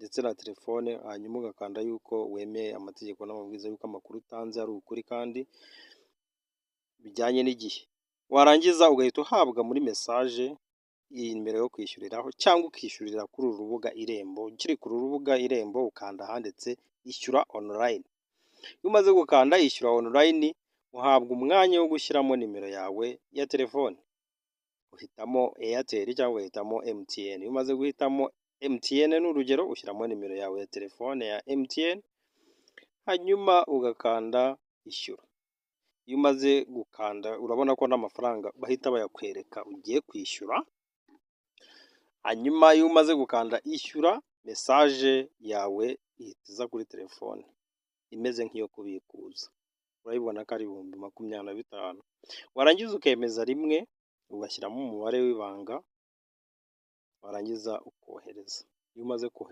ndetse na telefone, hanyuma ugakanda yuko wemeye amategeko n'amabwiriza, y'uko amakuru utanze ari ukuri kandi bijyanye n'igihe. Warangiza ugahita uhabwa muri message iyi nimero yo kwishyuriraho, cyangwa ukishyurira kuri uru rubuga Irembo. Ukiri ku rubuga Irembo, ukanda ahanditse "Ishyura online". Iyo umaze gukanda "Ishyura online", uhabwa umwanya wo gushyiramo nimero yawe ya telefone, uhitamo Airtel cyangwa ugahitamo MTN. Iyo umaze guhitamo MTN, ni urugero, ushyiramo nimero yawe ya telefone ya MTN, hanyuma ugakanda "Ishyura". Iyo umaze gukanda, urabona ko n'amafaranga bahita bayakwereka ugiye kwishyura. Hanyuma iyo umaze gukanda "Ishyura", message yawe ihita iza kuri telefone imeze nk'iyo kubikuza. Urabibona ko ari 25,000. Warangiza ukemeza rimwe, ugashyiramo umubare w'ibanga, warangiza ukohereza. Iyo umaze kohereza